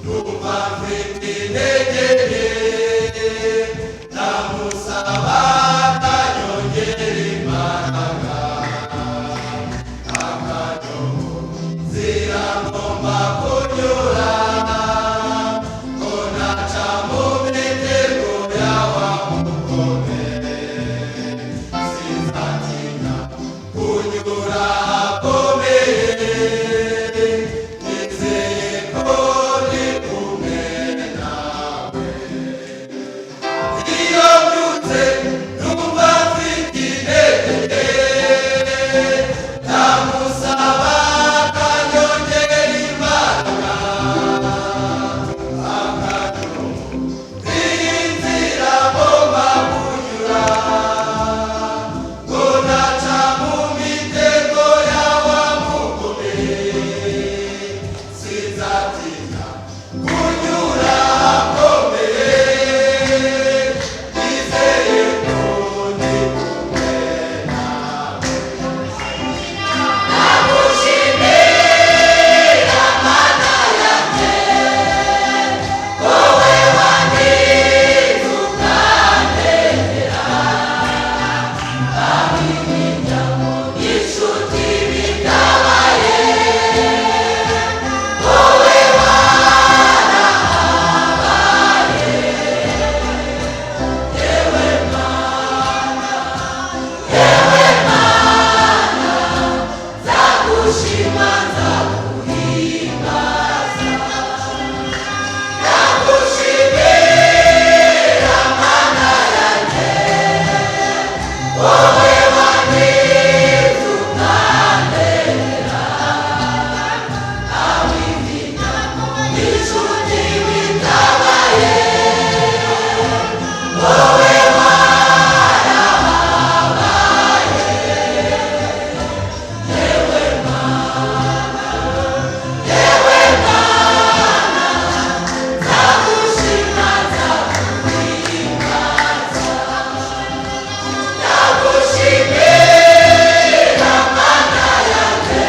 Numva mfite intege nke, ndamusaba akanyongera imbaraga, akanyobora inzira ngomba kunyura, ngo ntaca mu mitego ya wa mugome. Sinzatinya kunyura ahakomeye, nizeye ko ndi kumwe nawe. Iyo mbyutse numva mfite intege, ndamusaba akanyongera imbaraga, akanyobora inzira ngomba kunyura, ngo ntaca mu mitego ya wa mugome. Sinzatinya kunyura ahakomeye, nizeye ko ndi kumwe nawe. Ndagushimira, Mana yanjye, wowe wandinze ukandengera, ab'imiryango n'inshuti bitabaye, wowe warahabaye. Yewe Mana, yewe Mana, nzagushima, nzaguhimbaza. Ndagushimira, Mana yanjye, wowe wandinze ukandengera, ab'imiryango n'inshuti bitabaye, wowe warahabaye. Yewe Mana, yewe Mana, nzagushima, nzaguhimbaza. Ndagushimira, Mana yanjye,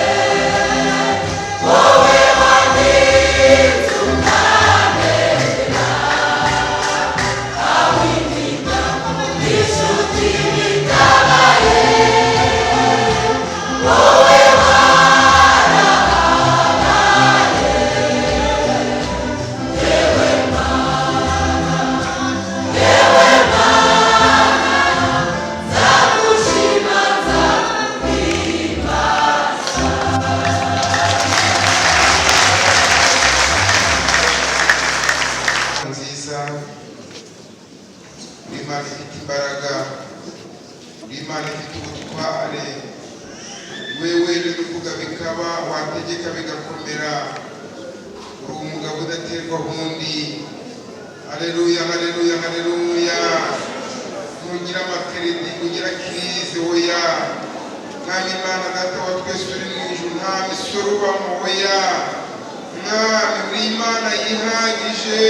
wowe wandinze ukandengera, ab'imiryango n'inshuti bitabaye, wowe warahabaye. Yewe Mana, yewe Mana, nzagushima, nzaguhimbaza. Nziza, uri Imana ifite imbaraga, uri Imana ifite ubutware. We wenyine uvuga bikaba, wategeka bigakomera. Uri umugabo udaterwa undi. Haleluya, haleluya, haleluya! Ntugira amakeredi, ugira crise, oya. Mwami Imana Data wa twese uri mu ijuru, nta misoro ubamo, oya. Mwami, uri Imana yihagije.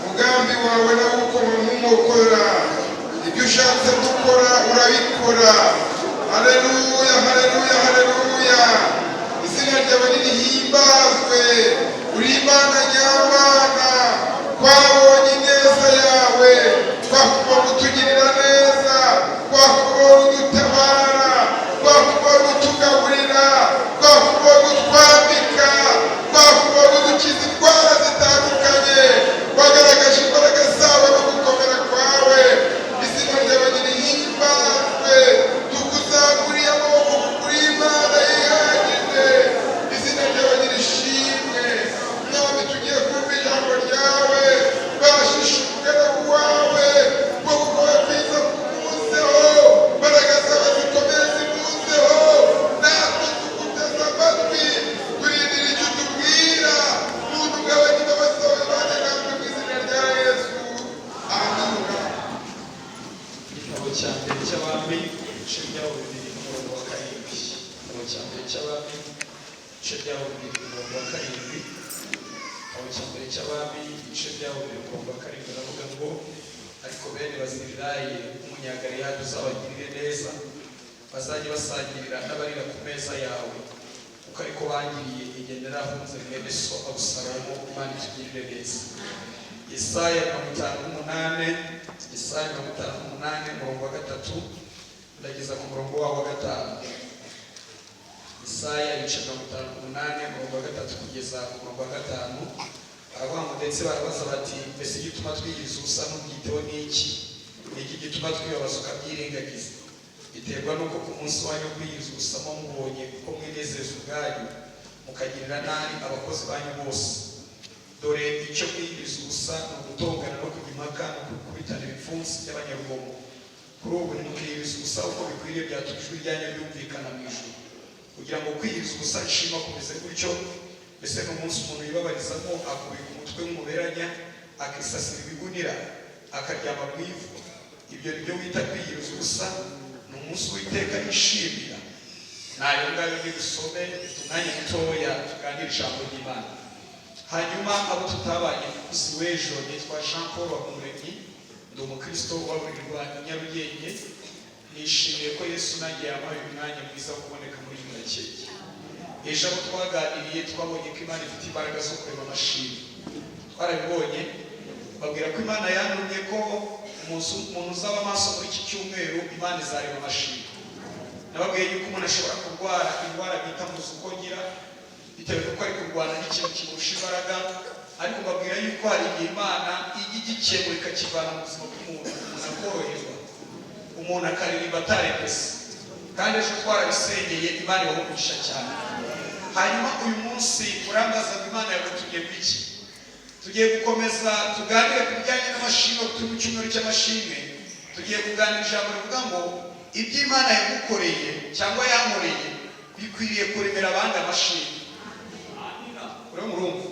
Umugambi wawe nawo ukoma mu nkokora, ibyo ushatse gukora urabikora. Haleluya, haleluya, haleluya! Izina ryawe nirihimbazwe. Uri Imana nyamana. Twabonye ineza yawe, twakubona utugirira neza, twakubona udutabara, twakubona utugaburira, twakubona utwambika, twakubona udukiza indwara zitandukanye. Wagaragaje imbaraga zawe no gukomera kwawe. Izina ryawe nirihimbazwe. Tukuzamuriye amaboko kuko uri Imana yihagije. Izina ryawe nirishimwe. Mwami, tugiye kumva ijambo ryawe. Bashisha umugaragu wawe bwo gukora kwiza kumuzeho, imbaraga zawe zikomeye zimuzeho. Natwe tuguteze amatwi, turindira icyo utubwira. Muntu ugabanya imbabazi zawe, bane natwe mu izina rya Yesu, amina. Igitabo cya mbere cy'Abami, ibice byaho 2 n'umurongo wa 7. Igitabo cya mbere cy'Abami, ibice byaho 2, umurongo wa 7. Igitabo cya mbere cy'Abami, ibice byaho 2, umurongo wa 7, aravuga ngo: "Ariko bene Bazililayi w'Umunyagaleyadi uzabagirire neza, bazajye basangirira n'abarira ku meza yawe." Kuko ariko bangiriye igihe narahunze mwene so Abusalomu. Imana itugirire neza. Yesaya 58, Yesaya 58, umurongo wa 3 ndageza ku murongo wawo wa 5. Yesaya ibice 58, umurongo wa 3 kugeza ku murongo wa 5, aravuga ngo: "Ndetse barabaza bati: 'Mbese igituma twiyiriza ubusa ntubyiteho ni iki? Ni iki gituma twibabaza ukabyirengagiza?' Biterwa n'uko ku munsi wanyu wo kwiyiriza ubusa muba mubonye uko mwinezeza ubwanyu, mukagirira nabi abakozi banyu bose. Dore icyo kwiyiriza ubusa ni ugutongana no kujya impaka no gukubitana ibipfunsi by'abanyarugomo. Kuri ubu ntimukiyiriza ubusa uko bikwiriye, byatuma ijwi ryanyu ryumvikana mu ijuru, kugira ngo kwiyiriza ubusa nshima kumeze gutyo. Mbese ni umunsi umuntu yibabarizamo, akubika umutwe nk'umuberanya, akisasira ibigunira, akaryama mu ivu? Ibyo ni byo wita kwiyiriza ubusa? Ni umunsi Uwiteka yishimira?" Nayo ngayo ni busome umwanya mutoya, tuganire ijambo ry'Imana. Hanyuma abo tutabanye ku munsi w'ejo, nitwa Jean Paul Habumuremyi, ndi umukristo waburirwa i Nyarugenge. Nishimiye ko Yesu nanjye yampaye uyu mwanya mwiza wo kuboneka muri uyu Gakenke. Ejo abo twaganiriye, twabonye ko Imana ifite imbaraga zo kurema amashimwe. Twarabibonye, babwira ko Imana yantumye ko umuntu uzaba amaso muri iki cyumweru, Imana izarema amashimwe. Nababwiye yuko umuntu ashobora kurwara indwara bita muzuko ngira, bitewe n'uko ari kurwana n'ikintu kimurusha imbaraga, ariko mbabwira yuko hari igihe Imana ijya igikemura, ikakivana mu buzima bw'umuntu, umuntu akoroherwa, umuntu akaririmba atarembese. Kandi ejo twarabisengeye, Imana ibaha cyane. Hanyuma uyu munsi murambaza ngo Imana yagutumye iki? Tugiye gukomeza tuganire ku bijyanye n'amashimwe. Turi mu cyumweru cy'amashimwe. Tugiye kuganira ijambo rivuga ngo ibyo Imana yagukoreye cyangwa yankoreye bikwiriye kuremera abandi amashimwe. Uriho murumva?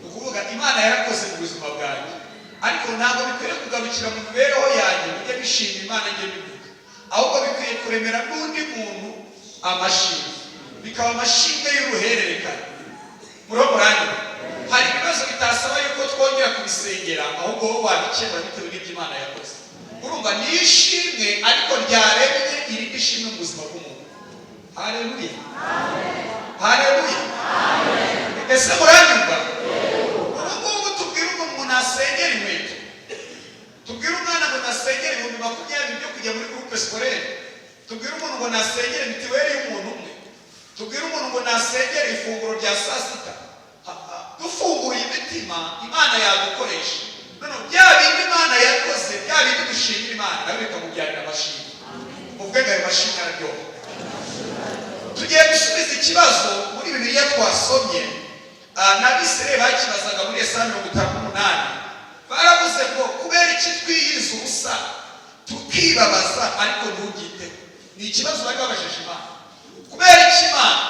Ni ukuvuga Imana yarakoze mu buzima bwanjye, ariko ntabwo bikwiriye kugarukira mu mibereho yanjye, bijye bishima Imana njye bivuga, ahubwo bikwiye kuremera n'undi muntu amashimwe, bikaba amashimwe y'uruhererekane. Muriho muranyura? Hari ibibazo bitasaba yuko twongera kubisengera, ahubwo wowe wabikemura bitewe n'ibyo Imana yakoze. Urumva ni ishimwe ariko ryaremye irindi shimwe mu buzima bw'umuntu. Haleluya, haleluya! Ese muranyumva? Ubu ngubu tubwire umuntu umuntu asengera inkweto, tubwire umwana ngo nasengere 20,000 byo kujya muri groupe scolaire, tubwire umuntu ngo nasengere mituweli y'umuntu umwe, tubwire umuntu ngo nasengere ifunguro rya saa sita. Dufunguye imitima, Imana yadukoresha. None bya bindi Imana yakoze, bya bindi dushimira Imana, nawe bikamubyarira amashimwe. Uvuge ngo ayo mashimwe araryoha. Tugiye gusubiza ikibazo muri Bibiliya twasomye. N'Abisirayeli bakibazaga muri Yesaya 58. Baravuze ngo: "Kubera iki twiyiriza ubusa, tukibabaza, ariko ntubyiteho?" Ni ikibazo bari babajije Imana. Kubera iki, Imana,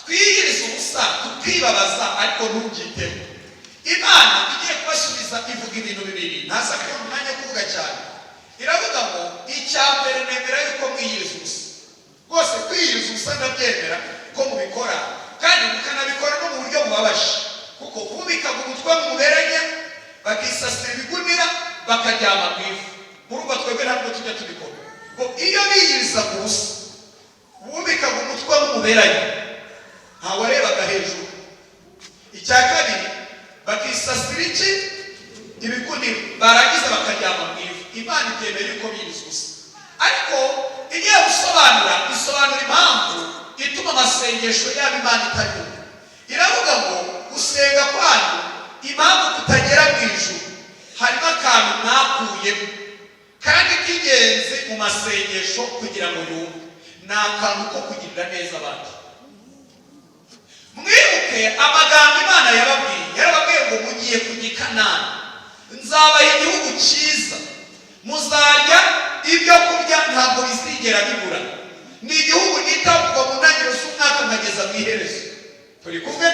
twiyiriza ubusa, tukibabaza, ariko ntubyiteho? Imana igiye kubasubiza ivuga ibintu bibiri. Ntaza kubona umwanya wo kuvuga cyane. Iravuga ngo: "Icya mbere, nemera yuko mwiyiriza ubusa rwose. Kwiyiriza ubusa ndabyemera ko mubikora, kandi mukanabikora no mu buryo bubabaje, kuko bubikaga umutwe mu muberanya, bakisasira ibigunira, bakaryama mu ivu. Murumva twebwe ntabwo tujya tubikora." Ngo iyo biyirizaga ubusa, bubikaga umutwe w'umuberanya, ntawarebaga hejuru. Icya kabiri, bakisasira iki? Ibigunira, barangiza bakaryama mu ivu. Imana ibyemeye yuko biyiriza ubusa, ariko igiye gusobanura, isobanura impamvu ituma amasengesho yabo Imana itayumva. Iravuga ngo: "Gusenga kwanyu, impamvu kutagera mu ijuru, harimo akantu mwakuyemo kandi k'ingenzi mu masengesho kugira ngo yumve. Ni akantu ko kugirira neza abandi." Mwibuke amagambo Imana yababwiye. Yarababwiye ngo: "Mugiye kujya i Kanani, nzabaha igihugu cyiza, muzarya ibyo kurya, ntabwo bizigera bibura. Ni igihugu nitaho kuva mu ntangiriro z'umwaka nkageza mu iherezo." Turi kumwe?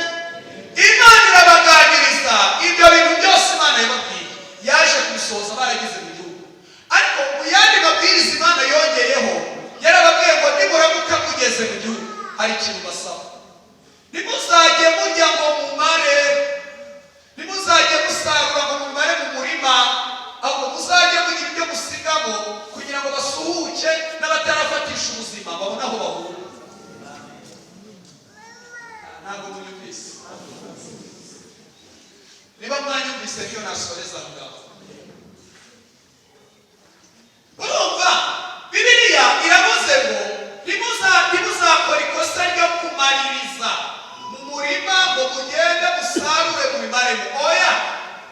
Imana irabaganiriza. Ibyo bintu byose Imana yababwiye yaje kubisohoza barageze mu gihugu. Ariko mu yandi mabwiriza Imana yongeyeho, yarababwiye ngo: "Nimuramuka mugeze mu gihugu, hari ikintu basaba: ntimuzajye murya ngo mumare, ntimuzajye musarura ngo mumare mu murima, ahubwo muzajye mugira ibyo musigamo kugira ngo basuhuke n'abatarafatisha ubuzima babone aho bahura." Ntabwo munyumvise. Niba mwanyumvise, niyo nasoreza aho ngaho. Urumva, Bibiliya iravuze ngo ntimuzakora ikosa ryo kumaririza mu murima ngo mugende musarure mubimaremo. Oya,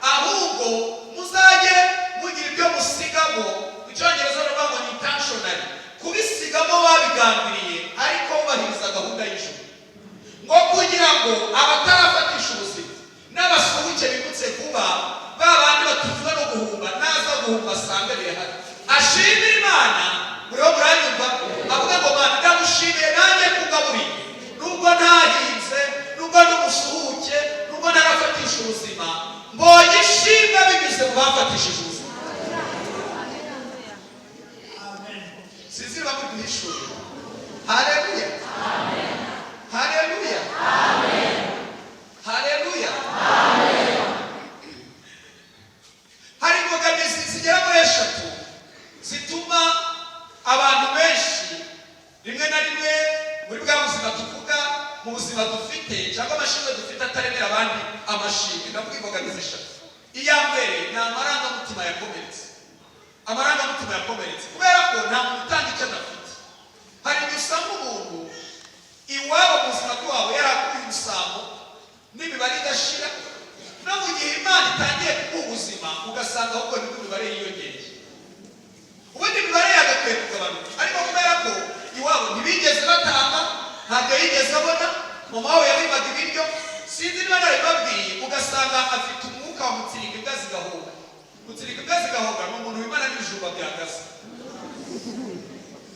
ahubwo muzajye mugira ibyo musigamo. Mu Cyongereza baravuga ngo ni intentionally, kubisigamo babigambiriye, ariko wubahiriza gahunda y'ijuru, ngo kugira ngo abatarafatisha ubuzima n'abasuhuke bimutse vuba, ba bandi batunzwe no guhumba, naza guhumba asanga birahari, ashimire Imana. Muriho muranyumva? Avuga ngo: "Mana, ndagushimiye nanjye kugaburiye, nubwo ntahinze, nubwo ndi umusuhuke, nubwo ntarafatisha ubuzima, mbonye ishimwe binyuze mu bafatishije ubuzima." Sinzi niba muri guhishurira. Haleluya, haleluya, haleluya! Hari imbogamizi zigera muri eshatu zituma abantu benshi rimwe na rimwe muri bwa buzima tuvuga, mu buzima dufite cyangwa amashimwe dufite, ataremera abandi amashimwe. Ndavuga imbogamizi eshatu. Iya mbere ni amarangamutima yakomeretse. Amarangamutima yakomeretse kubera ko nta muntu utanga icyo adafite. Hari igihe usanga umuntu iwabo mu buzima bwabo yarakuye umusambo n'imibare idashira, no mu gihe Imana itangiye kuguha ubuzima, ugasanga ahubwo nibwo imibare yiyongereye. Ubundi imibare yagakwiye kugabanuka, ariko kubera ko iwabo ntibigeze batanga, ntabwo yigeze abona, mama we yabibaga ibiryo, sinzi niba narabibabwiye, ugasanga afite umwuka wa mutsirika imbwa zigahunga. Mutsirika imbwa zigahunga ni umuntu wimana n'ibijumba byagaze,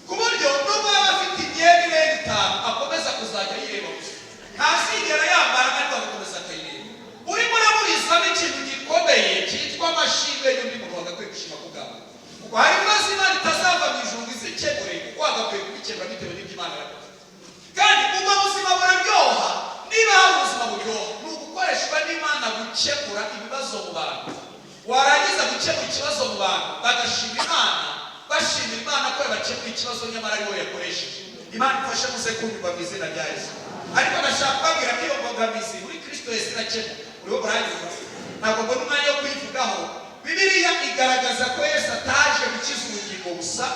ku buryo nubwo yaba afite imyenda irenga itanu, akomeza kuzajya yireba gusa, ntazigera yambara, ariko agakomeza akayireba. Urimo uraburizamo ikintu gikomeye cyitwa amashimwe y'undi muntu wagakwiye gushima ku bwawe, kuko hari ibibazo Imana itazava mu ijuru ngo izikemure, kuko wagakwiye kubikemura bitewe n'ibyo Imana yakoze. Kandi ubwo buzima buraryoha. Niba hari ubuzima buryoha, ni ugukoreshwa n'Imana gukemura ibibazo mu bantu. Warangiza gukemura ikibazo mu bantu, bagashima Imana, bashimira Imana ko yabakemuye ikibazo, nyamara ari wowe yakoresheje. Imana ifashe muze kunyurwa mu izina rya Yesu. Ariko ndashaka kubabwira ko iyo mbogamizi muri Kristo Yesu irakemuka. Uriho muranyumva? Ntabwo mbona umwanya wo kuyivugaho. Bibiliya igaragaza ko Yesu ataje gukiza ubugingo gusa,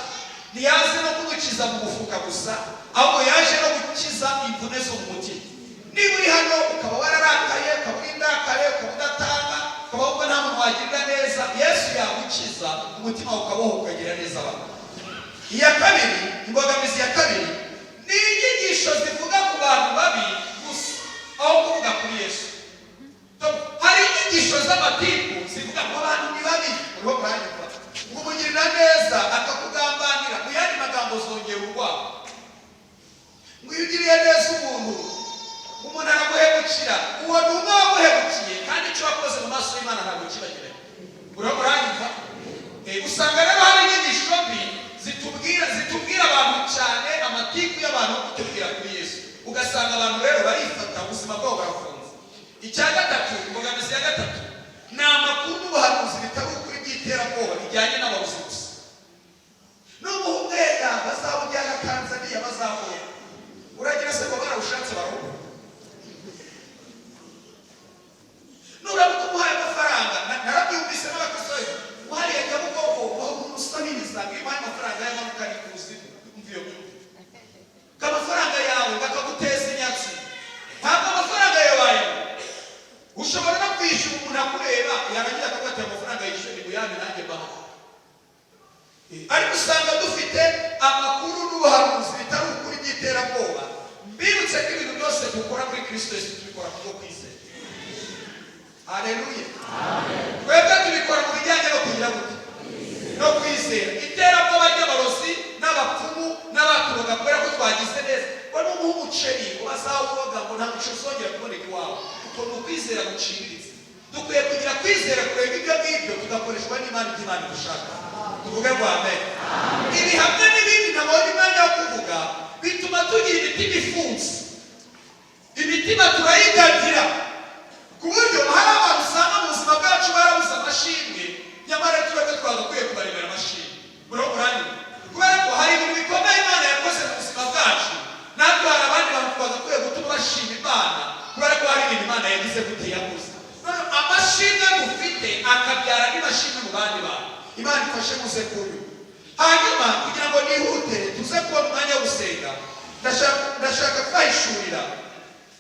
ntiyaze no kugukiza mu mufuka gusa, ahubwo yaje no gukiza imvune zo mu mutima. Niba uri hano ukaba wararakaye, ukaba uri indakare, ukaba udatanga, ukaba wumva nta muntu wagirira neza, Yesu yagukiza umutima wawe ukabohoka, ukagira neza abantu. Iya kabiri, imbogamizi ya kabiri, ni inyigisho zivuga ku bantu babi gusa aho kuvuga kuri Yesu. Hari inyigisho z'amatiku zivuga ngo abantu ni babi. Uriho muranyumva? Ngo umugirira neza akakugambanira. Mu yandi magambo, zongera urwango. Ngo iyo ugiriye neza umuntu, umuntu araguhemukira. Uwo ni umwe waguhemukiye, kandi icyo wakoze mu maso y'Imana ntabwo kibagiranye. Uriho muranyumva? Usanga rero hari inyigisho mbi zitubwira abantu cyane amatiku y'abantu kutubwira kuri Yesu. Ugasanga abantu rero barifata, ubuzima bwabo burafunze. Icya gatatu, imbogamizi ya gatatu, ni amakuru n'ubuhanuzi bitari ukuri by'iterabwoba bijyanye n'abarozi gusa. N'umuha umwenda bazawujyana Tanzaniya, bazawubona. Uragira se ngo barawushatse barawubona? Nuramuka umuhaye amafaranga, narabyumvise n'abakosoye wariya Nyabugogo, aho umuntu usabiriza, ngo iyo umuhaye amafaranga y'amanuka ni kuzimu. Umva iyo myumvire, ngo amafaranga yawe bakaguteza inyatsi. Ntabwo amafaranga yawe wayabona. Ushobora no kwishyura umuntu akureba, yarangiza akavuga ati: "Amafaranga yishyuye ni muyandi, nanjye mbaho." Ariko usanga dufite amakuru n'ubuhanuzi bitari ukuri by'iterabwoba. Mbibutse ko ibintu byose dukora muri Kristo Yesu tubikora kubwo kwizera. Haleluya! Twebwe tubikora mu bijyanye no kugira gute? No kwizera. Iterabwoba ry'abarozi n'abapfumu n'abaturoga kubera ko twagize neza, ngo numuha umuceri ngo bazawuroga, ngo nta muceri uzongera kuboneka iwawe, uko ni ukwizera guciriritse. Dukwiye kugira kwizera kureba ibyo ngibyo, tugakoreshwa n'Imana ibyo Imana idushaka. Tuvuge ngo amen. Ibi hamwe n'ibindi ntabonye umwanya wo kuvuga bituma tugira imitima ifunze. Imitima turayigatira, ku buryo hari abantu usanga mu buzima bwacu barabuze amashimwe, nyamara twebwe twagakwiye kubarebera amashimwe. Muriho muranyumva? Kubera ko hari ibintu bikomeye Imana yakoze mu buzima bwacu, natwe hari abandi bantu twagakwiye gutuma bashima Imana. Akabyara n'imashini mu bandi bantu. Imana ifashe muze kunywa. Hanyuma kugira ngo nihute tuze kubona umwanya wo gusenga, ndashaka kubahishurira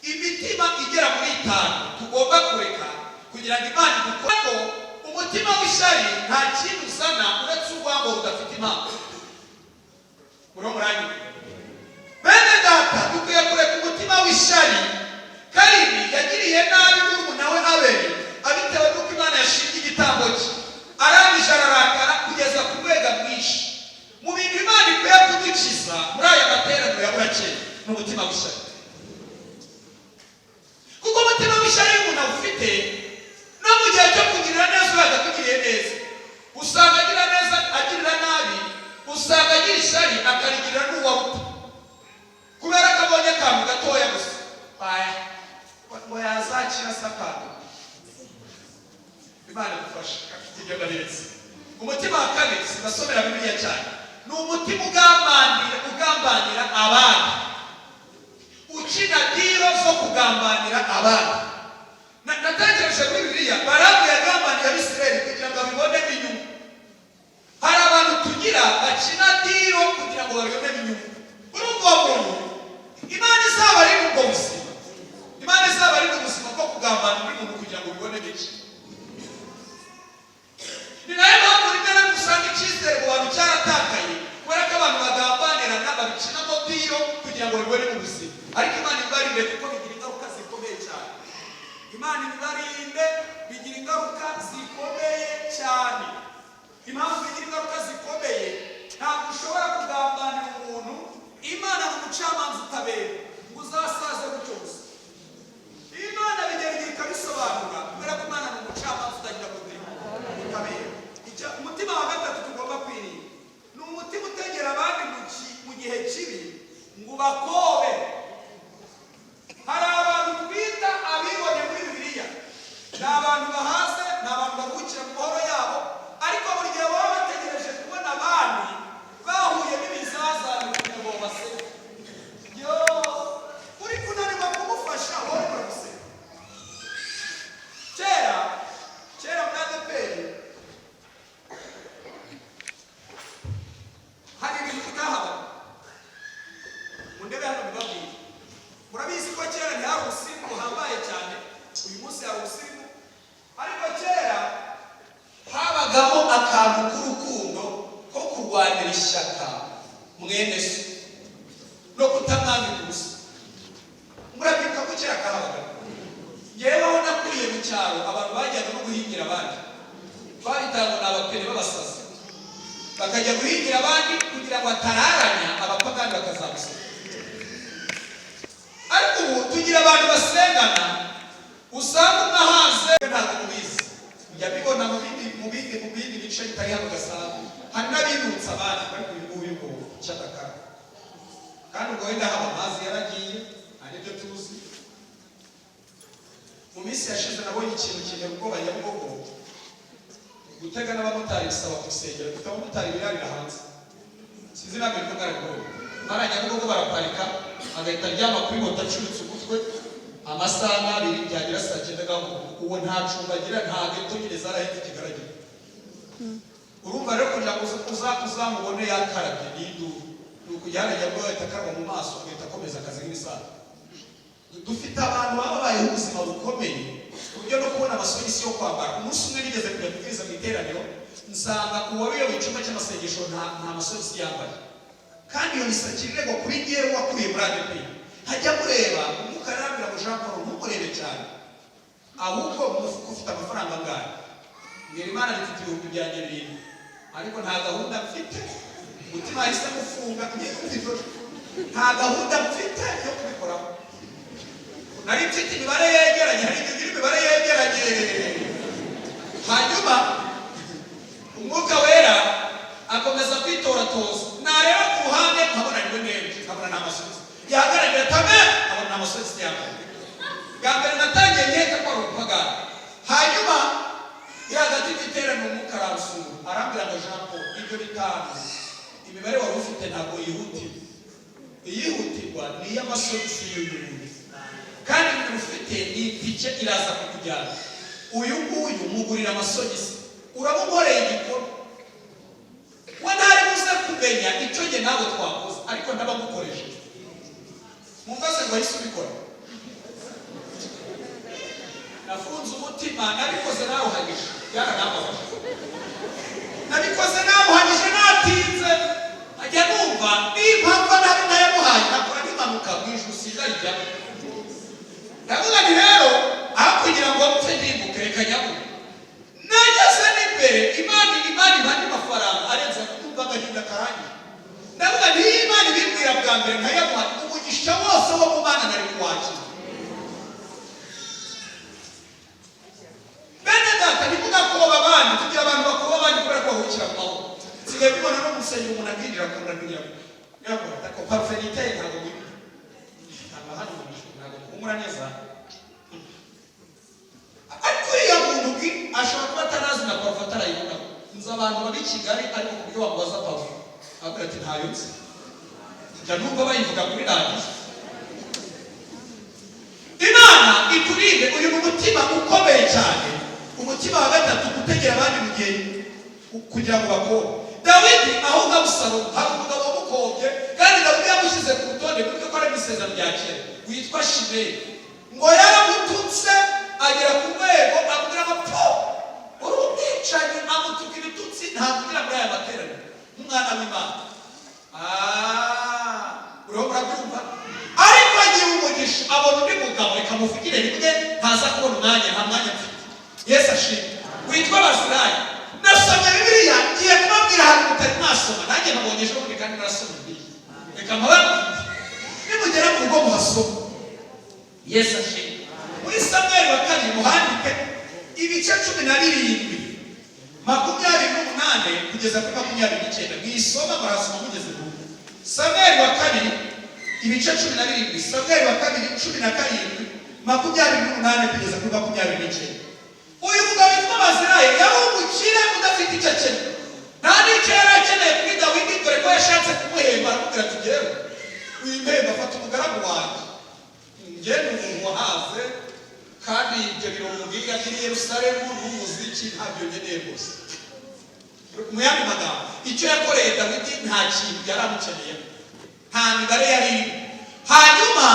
imitima igera muri itanu tugomba kureka kugira ngo Imana idukore ko umutima w'ishyari nta kintu uzana uretse urwango rudafite impamvu. Muriho muranyumva, bene data? Dukwiye kureka umutima w'ishyari. Kayini yagiriye nabi murumuna we Abeli abitewe n'uko Imana yashimye igitambo cye. Arangije ararakara kugeza ku rwego mwinshi. Mu bintu Imana ikwiye kudukiza muri aya materaniro ya burakeye ni umutima w'ishyari, kuko umutima w'ishyari iyo umuntu awufite, no mu gihe cyo kugirira neza uyu akakugiriye neza, usanga agira neza agirira nabi, usanga agira ishyari akarigirira n'uwaruta kubera ko abonye akantu gatoya gusa. Aya ngo yazakira se akantu? Imana idufashe. Ibyo ndabiretse. Umutima wa kabiri, sinasomera Bibiliya cyane, ni umutima ugambanira abandi, ukina deal zo kugambanira abandi. Natekereje muri Bibiliya, Baramu yagambaniye Abisirayeli kugira ngo abibonemo inyungu. Hari abantu tugira bakina deal kugira ngo babibonemo inyungu. Urumva uwo muntu, Imana izaba ari ubwo buzima, Imana izaba ari ubuzima bwo kugambana undi muntu kugira ngo bibonemo iki? Ni nayo mpamvu rimwe na rimwe usanga icyizere mu bantu cyaratakaye, kubera ko abantu bagambanirana, babikinamo deal kugira ngo bibone mu buzima. Ariko Imana ibibarinde, kuko bigira ingaruka zikomeye cyane. Imana ibibarinde, bigira ingaruka zikomeye cyane. Impamvu bigira ingaruka zikomeye, ntabwo ushobora kugambanira umuntu, Imana ni umucamanza utabera, ngo uzasaze gutyo gusa. Imana bigera igihe ikabisobanura, kubera ko Imana ni umucamanza utagira gute? Utabera. Umutima wa gatatu tugomba kwirinda ni umutima utegera abandi mu gihe kibi ngo ubakobe. Hari abantu twita abibone muri Bibiliya. Ni abantu bahaze, ni abantu baruhukira mu mahoro yabo, ariko buri gihe baba bategereje kubona abandi bahuye n'ibizazane kugira ngo babaseke. Yo uri kunanirwa kumufasha, wowe uramuseka. Kera kera muri ADEPR hari ibintu bitahabaga. Mu ndebe hano mbibabwire. Murabizi ko kera ntihari ubusirimu buhambaye cyane. Uyu munsi hari ubusirimu, ariko kera habagamo akantu k'urukundo ko kurwanira ishyaka mwene so no kutamwambika ubusa. Murabyibuka ko kera kahabaga? Yewe, aho nakuriye mu cyaro, abantu bajyaga no guhingira abandi, twabitaga ngo ni abapere b'abasazi, bakajya guhingira abandi kugira ngo atararanya abapagani bakazamuseka. Ariko ubu tugira abantu basengana, usanga umwe ahaze. Ntabwo mubizi, njya mbibona mu bindi bice bitari hano. Gasabo hari n'abibutsa abandi, ariko uyu nguyu ngo cy'agakara, kandi ubwo wenda haba amazi yaragiye, hari ibyo tuzi. Mu minsi yashize nabonye ikintu kintera ubwoba. Nyabugogo gutega n'abamotari bisaba gusengera. Dufite abamotari birarira hanze, sinzi ntabwo bivuga arabibonye. Hariya Nyabugogo baraparika, agahita aryama kuri moto acuritse umutwe amasaha 2, byagera saa 9 agahaguruka. Uwo nta cumbi agira, nta geto nyine, zarahetse ikigaragiye. Urumva rero, kugira ngo uzamubone yakarabye ni induru, ni ukujya hariya Nyabugogo ahita akaraba mu maso, agahita akomeza akazi nk'ibisanzwe. Dufite abantu baba babayeho ubuzima bukomeye ku buryo no kubona amasogisi yo kwambara. Umunsi umwe nigeze kujya kubwiriza mu iteraniro, nsanga uwari uyoboye icyumba cy'amasengesho nta masogisi yambaye. Kandi iyo misatsi irego kuri ngewe wakuriye muri ADEPR, hajya mureba umwuka arambwira ngo: "Jean Paul, ntumurebe cyane, ahubwo mu mufuka ufite amafaranga angahe?" Mbwira Imana, mfite 7,000, ariko nta gahunda mfite. Umutima wahise mufunga, nta gahunda mfite yo kubikoraho. Nari mfite imibare yegeranye, hari igihe ugira imibare yegeranye. Hanyuma Umwuka Wera akomeza kwitoratoza, nareba ku ruhande nkabona niwe ndebye, nkabona ni amasogisi yahagararira tame, nkabona ni amasogisi yambaye. Bwa mbere natangiye nkeka ko ari umupagani. Hanyuma iri hagati mu iteraniro, Umwuka aransura, arambwira ngo: "Jean Paul, ibyo 5, imibare wari ufite ntabwo yihutirwa. Iyihutirwa ni iy'amasogisi y'uyu nguyu, kandi ibintu ufite ni itike iraza kukujyana. Uyu nguyu mugurira amasogisi." Uraba unkoreye igikorwa, we ntari buze kumenya icyo njye nawe twakoze, ariko ndabagukoresheje. Mumbaze ngo wahise ubikora? Nafunze umutima. Nabikoze nawuhagije, byaranambabaje. Nabikoze nawuhagije, natinze, nkajya numva nimpamvu nabi ntayamuhaye nakora n'impanuka mu ijosi ndayijya. Ndavuga nti rero aho kugira ngo mpfe ndimbuke, reka nyamuhe. Nageze n'imbere, Imana impa andi mafaranga arenze. Kumva agahinda karangiye. Ndavuga nti iyo Imana ibimbwira bwa mbere nkayamuha, umugisha wose wo mu Mana nari kuwakira. Bene data, ntimugakoba abandi. Tugira abantu bakoba abandi kubera ko bahukira mu mahoro. Nsigaye mbibona no mu rusengero, umuntu akinjira akabona kugira ngo yakora ko parufe niteye, ntabwo wibona, ntabwo hano mu ijuru ntabwo muhumura neza. Ariko uriya muntu bwi ashobora kuba atanazi na parufe, atarayibonaho. Nzi abantu baba i Kigali, ariko ku buryo wamubaza parufe avuga ati ntayo nzi, njya numva bayivuga kuri radiyo. Imana iturinde. Uyu ni umutima ukomeye cyane, umutima wa gatatu, gutegera abandi mu gihe kugira ngo bakobwe. Dawidi ahunga Abusalomu, hari umugabo wamukobye, kandi Dawidi yamushyize ku rutonde kuko ko ari mu isezerano rya kera, witwa Shimeyi. Ngo yaramututse agera ku rwego amubwira ngo po uri umwicanyi, amutuka ibitutsi ntavugira muri aya materaniro nk'umwana w'Imana. Ah, uriho murabyumva? Ariko agira umugisha, abona undi mugabo, reka muvugire rimwe, ntaza kubona umwanya, nta mwanya mfite. Yesu ashimwe. Witwa Bazilayi. Nasomye Bibiliya, ngiye kubabwira ahantu mutari mwasoma. Nanjye nabonye ejo bundi, kandi narasomye Bibiliya. Reka mpababwire, nimugera mu rugo muhasoma. Yesu ashimwe. Muri Samweli wa kabiri, muhandike ibice 17, 28 kugeza kuri 29. Mwisoma, murasoma mugeze mu rugo. Samweli wa kabiri ibice 17, Samweli wa kabiri 17, 28 kugeza kuri 29. Uyu mugabo witwa Bazilayi yari umukire udafite icyo akeneye, nta n'icyo yari akeneye kuri Dawidi, dore ko yashatse kumuhemba, aramubwira ati jyewe wimpemba, fata umugaragu wanjye, njye ni umuntu wahaze, kandi ibyo birungo biri i Yerusalemu n'umuziki ntabyo nkeneye rwose. Mu yandi magambo, icyo yakoreye Dawidi nta kintu yari amukeneyemo, nta mibare yari irimo. Hanyuma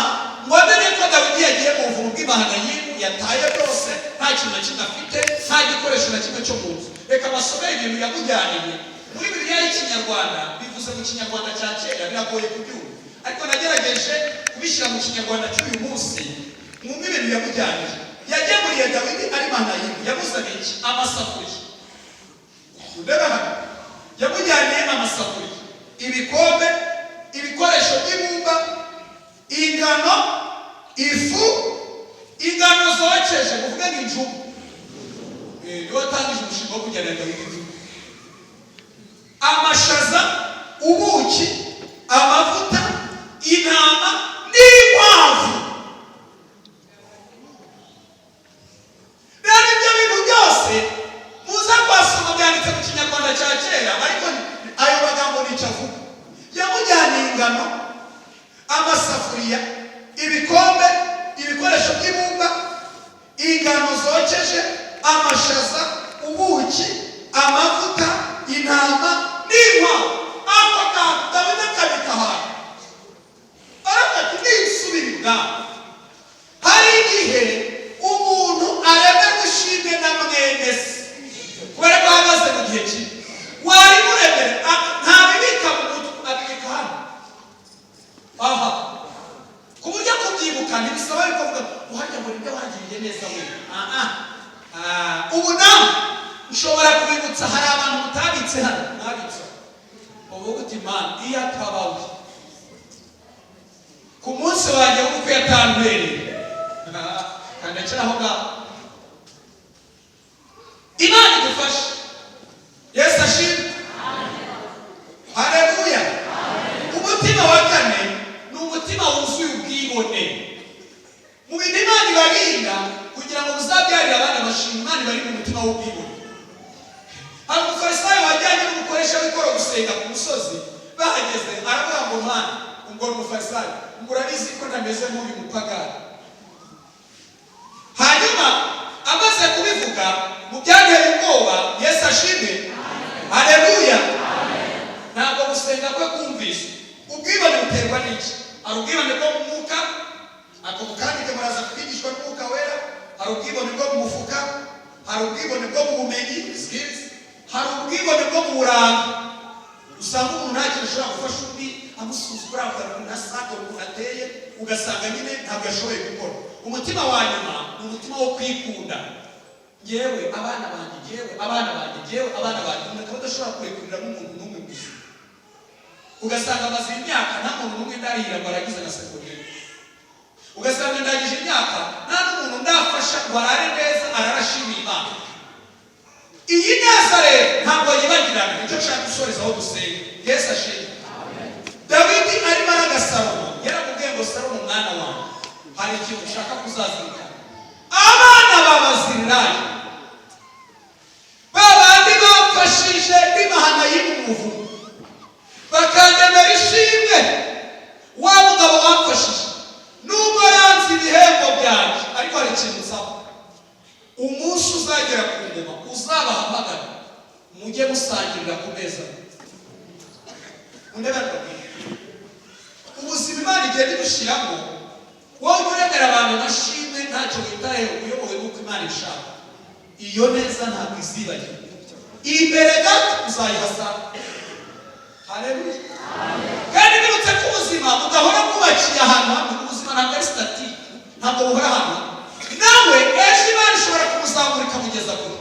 ngo amenye ko Dawidi yagiye mu buvumo bw'i Mahanayimu, yataye byose, nta kintu na kimwe afite, nta gikoresho na kimwe cyo mu nzu. Reka basomere ibintu yamujyaniye. Muri Bibiliya y'Ikinyarwanda, bivuze mu Kinyarwanda cya kera, biragoye kubyumva, ariko nagerageje kubishyira mu Kinyarwanda cy'uyu munsi. Mwumve ibintu yamujyaniye, yagemuriye Dawidi ari Mahanayimu. Yamuzaniye iki? Amasafuriya. Ureba hano, yamujyaniye amasafuriya, ibikombe, ibikoresho by'ibumba, ingano, ifu, ingano zokeje, muvuge ngo injugu. Niwe watangije umushinga wo kujyana Dawidi injugu, amashaza, ubuki, amavuta, intama n'inkwavu. Rero ibyo bintu byose muza kwasoma, byanditse mu Kinyarwanda cya kera, ariko ayo magambo nicyo avuga. Yamujyaniye ingano, amasafuriya, ibikombe, ibikoresho by'ibumba, ingano zokeje, amashaza, ubuki, amavuta, intama n'inkwavu. Ako kantu Dawidi akabika ahantu, aravuga ati nisubira ibwami. Hari igihe umuntu aremerwa ishimwe na mwene se kubera ko ahagaze mu gihe kimwe, warimuremere ntabibika mu mutwe, abibika hano aha, ku buryo kubyibuka ntibisaba yuko avuga ngo harya ngo nibyo wangiriye neza we. Aha. Ah, ubu nawe ushobora kubibutsa. Hari abantu mutabitse hano, mwabitse, uvuga uti Mana, iyo atabawe ku munsi wanjye w'ubukwe yatantwereye, kandekera aho ngaho. Imana idufashe. Yesu ashimwe, haleluya. Umutima wa kane ni umutima wuzuye ubwibone. Mu bintu Imana ibarinda kugira ngo muzabyarire abana amashimwe, Imana ibarinda umutima w'ubwibone. Hari umufarisayo wajyanye n'umukoresha w'ikoro gusenga ku musozi. Bahageze aravuga ngo Mana, ngo ni umufarisayo, ngo urabizi ko ntameze nk'uyu mupagani. Hanyuma amaze kubivuga, mu byanteye ubwoba, Yesu Ashimwe, haleluya. Ntabwo gusenga kwe kumvise. Ubwibone buterwa n'iki? Hari ubwibone bwo mu mwuka, ako mukandike, muraza kwigishwa n'Umwuka Wera. Hari ubwibone bwo mu mufuka, hari ubwibone bwo mu bumenyi, skills, hari ubwibone bwo mu buranga. Usanga umuntu nta kintu ashobora gufasha undi, amusuzugura, avuga ukuntu asa, ukuntu ateye, ugasanga nyine ntabwo yashoboye gukora. Umutima wa nyuma ni umutima wo kwikunda: "Ngewe, abana banjye, ngewe, abana banjye, ngewe, abana banjye." Umuntu akaba adashobora kurekurira n'umuntu n'umwe gusa, ugasanga amaze imyaka nta muntu n'umwe ndarihira ngo arangize na segonderi, ugasanga ndangije imyaka nta n'umuntu ndafasha ngo arare neza, ararashimira Imana. Iyi neza rero ntabwo yibagirana. Nicyo nshaka gusoreza aho dusenga. Yesu ashimwe. Dawidi arimo araga Salomo, yaramubwiye ngo: "Salomo mwana wanjye, hari ikintu ushaka kuzazirikana. Abana ba Bazirirayi, ba bandi bamfashije n'imahana y'umuvumo, bakandemera ishimwe, wa mugabo wamfashije, nubwo yanze ibihembo byanjye, ariko hari ikintu nsaba: umunsi uzagera ku ngoma, uzabahamagara mujye musangirira ku meza." Undebe mbabwire, ubuzima Imana igenda idushyiramo, wowe uremera abantu amashimwe ntacyo witayeho, uyobowe n'uko Imana ishaka, iyo neza ntabwo izibagirwa. Imbere gato uzayihasanga. Haleluya. Kandi nibutse ko ubuzima budahora bwubakiye ahantu hamwe. Ubuzima ntabwo ari statique, ntabwo buhora ahantu hamwe. Nawe ejo Imana ishobora kumuzamura ikamugeza kure,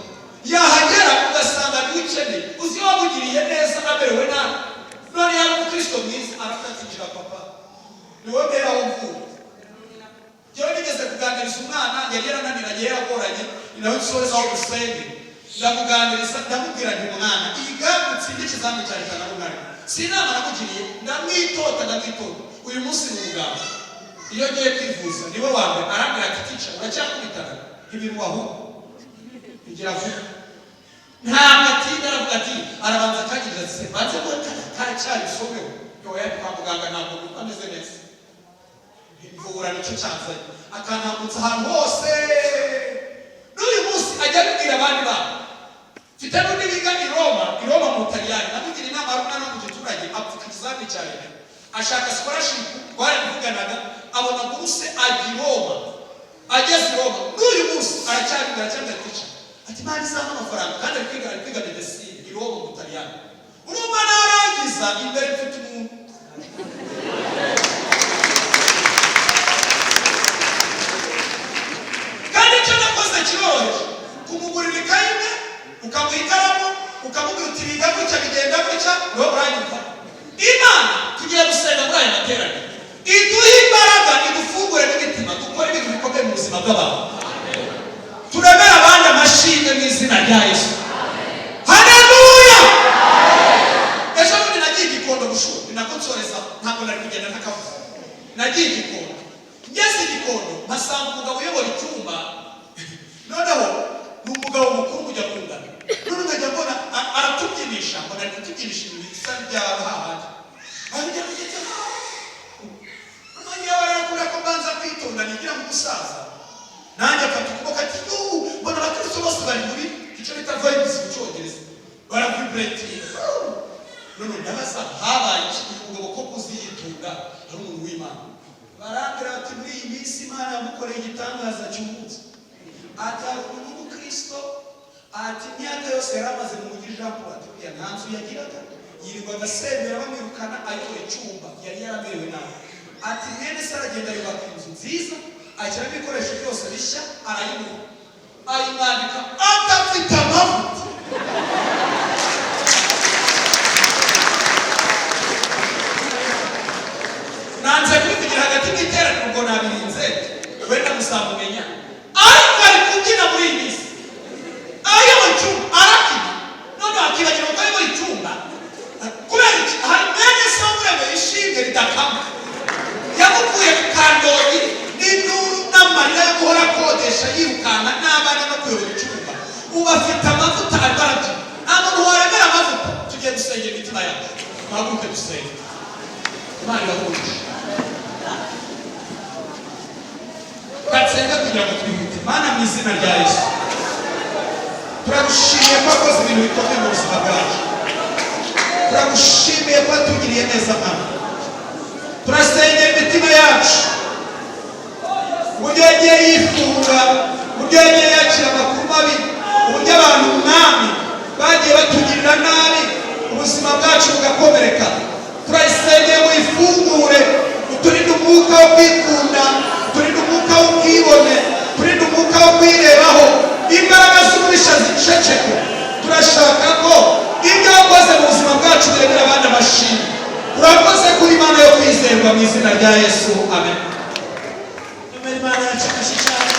yahagera ugasanga niwe ukeneye. Uzi iyo wamugiriye neza amerewe nabi, none yaba umukristo mwiza, aravuga ati: "Injira papa, ni wowe mbere aho mvuye." Njyewe nigeze kuganiriza umwana yari yarananiranye, yaragoranye, ni nawe nsoreza aho dusenge. Ndamuganiriza, ndamubwira nti: "Mwana, iga utsinde ikizamini cya leta." Na rumwe si inama namugiriye, ndamwitota, ndamwitota. Uyu munsi ni umuganga. Iyo ngiye kwivuza niwe wa mbere. Arambwira ati: "Teacher, uracyakubitana ibintu ahubwo bigira vuba." Ntabwo atinda, aravuga ati, arabanza akangirira ati: "Banze ko karacyari usomeho yoya kwa muganga, ntabwo numva ameze neza, imvura nicyo cyanzanye." Akantambutsa ahantu hose. N'uyu munsi ajya abibwira abandi bana. Mfite n'undi wiga i Roma, i Roma mu Butaliyani. Namugira inama, ari umwana wo mu giturage, apfuka ikizamini cya leta, ashaka scholarship, twarabivuganaga, abona buruse, ajya i Roma. Ageze i Roma, n'uyu munsi aracyabibwira, aracyabwira: "Teacher," ati, "Imana izampa amafaranga." Kandi ari kwiga, ari kwiga medecine i Roma mu Butaliyani. Urumva narangiza, imbere mfite umuntu. Kandi icyo nakoze kiroroheje: kumugurira ikayi imwe, ukamuha ikaramu, ukamubwira uti: "Biga gutya, bigenda gutya." Niho uranyumva. Imana tugiye gusenga muri aya materaniro iduhe imbaraga, idufungure n'imitima, dukore ibintu bikomeye mu buzima bw'abantu, turemere abandi amashimwe mu izina rya Yesu. Haleluya. Ejo bundi nagiye Igikondo gushura, ni nako nsoreza, ntabwo nari kugenda ntakavuze. Nagiye Igikondo, ngeze Igikondo mpasanga umugabo uyobora icyumba. Noneho ni umugabo mukuru kujya kungana. None nkajya mbona aratubyinisha, mbona ari kutubyinisha ibintu bisa n'ibya hahandi arajya kugeza. Noneho ngewe rero, kubera ko mbanza kwitonda, nigira nk'umusaza, nanjye afata ukuboko ati: "Yuuu." Mbona abakristo bose bari muri icyo bita vibes mu Cyongereza, baravibratinga. None ndabaza: "Habaye iki? Uyu mugabo ko kuzi yitunga, ari umuntu w'Imana?" Barambwira bati: "Muri iyi minsi Imana yamukoreye igitangaza cy'umunsi." Ati: "Hari umuntu w'umukristo," ati, "imyaka yose yari amaze mu mujyi Jean Paul," ati, "buriya nta nzu yagiraga, yirirwaga asembera bamwirukana, ayobora icyumba, yari yaramerewe nabi." Ati: "Mwene se aragenda yubaka inzu nziza, ashyiramo ibikoresho byose bishya, arayimuha, ayimwandika adafite amavuta." Nanze kubivugira hagati mu iteraniro, ngo nabirinze, wenda muzamumenya. Ariko ari kubyina muri iyi minsi, ayoboye icyumba, arabyina, noneho akibagirwa ko ayoboye icyumba. Kubera iki? Hari mwene se wamuremeye ishimwe ridakama, yamukuye ku kandori n'induru n'amarira yo guhora akodesha, yirukanka n'abana no kuyobora icyumba. Ubu afite amavuta, arimo arabyina. Nta muntu waremera amavuta. Tugiye gusengera imitima yacu. Duhaguruke dusenge. Imana irahuje. Katsenga kugira ngo twihute. Mana, mu izina rya Yesu, turagushimiye ko wakoze ibintu. ibintu bikomeye mu buzima bwacu. Turagushimiye ko watugiriye neza, Mana. Turasengera imitima yacu, uburyo yagiye yifunga, uburyo yagiye yakira amakuru mabi, uburyo abantu, Mwami, bagiye batugirira nabi, ubuzima bwacu bugakomereka. Turayisengeye ngo ifungure, uturinde umwuka wo kwikunda, uturinde umwuka w'ubwibone, uturinde umwuka wo kwirebaho. Imbaraga z'umubisha ziceceke. Turashaka ko ibyo wakoze mu buzima bwacu birebera abandi amashimwe. Urakoze kuri Imana yo kwizerwa. Mu izina rya Yesu, amen. Tumere Imana yacu amashyi cyane.